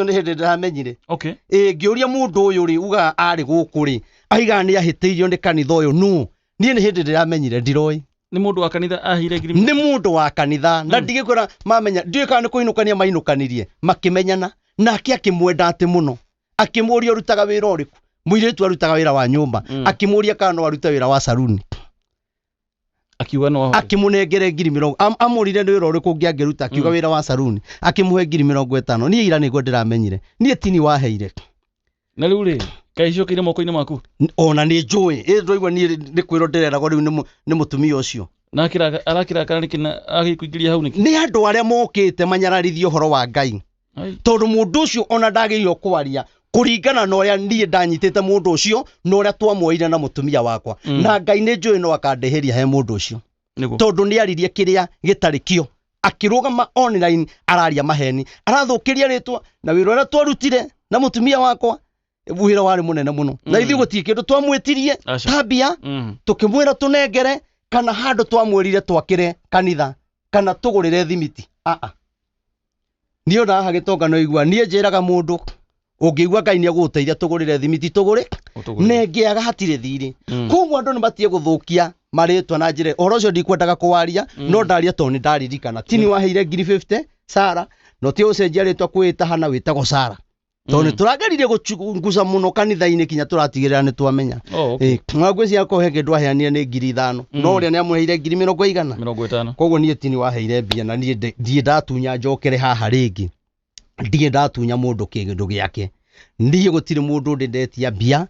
Nĩ hĩndĩ ndĩramenyire. Ĩ ngĩũria mũndũ ũyũ rĩ, ugaga arĩ gũkũ rĩ, aigaga nĩ ahĩtĩirio nĩ kanitha ũyũ nũ? Niĩ nĩ hĩndĩ ndĩramenyire, ndiroĩ. Nĩ mũndũ wa kanitha aheire ngiri? Nĩ mũndũ wa kanitha na ndigĩkwĩra mamenya, ndiũĩ kana nĩ kũinũkania mainũkanirie, makĩmenyana nake akĩmwenda atĩ mũno, akĩmũria ũrutaga wĩra ũrĩkũ. Mũirĩtu arutaga wĩra wa nyũmba. Akĩmũria kana no arute wĩra wa saruni. Akiuga no ahote. Akĩmũnengere ngiri mĩrongo amũrire nĩ wĩra ũrĩkũ ũngĩ angĩruta, akiuga wĩra wa saruni, akĩmũhe 50,000. Niĩ ira nĩguo ndĩramenyire, niĩ tini waheire. Na rĩu rĩ, kaĩ icokeire moko-inĩ maku? Ona nĩ njũĩ ĩ ndwaigua niĩ nĩ kwĩrwo ndĩreragwo rĩu nĩ mũtumia ũcio. Na arakĩrakara nĩkĩ na agĩkũingĩria hau nĩkĩ? Nĩ andũ arĩa mokĩte manyararithie ũhoro wa Ngai. Tondũ mũndũ ũcio ona ndagĩrĩirwo kwaria kũringana na ũrĩa niĩ ndanyitĩte mũndũ ũcio na ũrĩa twamuoire na mũtumia wakwa. Na Ngai nĩ njũĩ no akandĩhĩria he mũndũ ũcio. Tondũ nĩ aririe kĩrĩa gĩtarĩ kĩo, akĩrũgama online araria maheni, arathũkĩria rĩtwa na wĩra ũrĩa twarutire na mũtumia wakwa. Wĩra warĩ mũnene mũno na ithuĩ gũtirĩ kĩndũ twamwĩtirie. Aca. Tambia tũkĩmwĩra tũnengere kana handũ twamwĩrire twakĩre kanitha kana tũgũrĩre thimiti. Aa, niĩ ona haha gĩtonga no igua niĩ njĩraga mũndũ ũngĩigua Ngai nĩ egũgũteithia tũgũrĩre thimiti, tũgũre. Ũtũgũrĩre. Na ĩngĩaga hatirĩ thirĩ. Koguo andũ nĩ matige gũthũkia marĩtwa na njĩra ũhoro ũcio ndikwendaga kũwaria, no ndaria tondũ nĩ ndaririkana tini waheire ngiri 50 Sara, no ti ũcenjia rĩtwa kwĩta hana wĩtagwo Sara, tondũ nĩ tũrageririe gũchunguza mũno kanitha-inĩ kinya tũratigĩrĩra nĩ twamenya. Na ngwĩciria ko he kĩndũ aheanire nĩ 5,000, no ũrĩa nĩ amũheire ngiri mĩrongo igana. 50. Koguo niĩ tini waheire mbia na niĩ ndirĩ ndatunya njokere haha rĩngĩ, ndirĩ ndatunya mũndũ kĩndũ gĩake. Niĩ gũtirĩ mũndũ ndĩ ndetia mbia.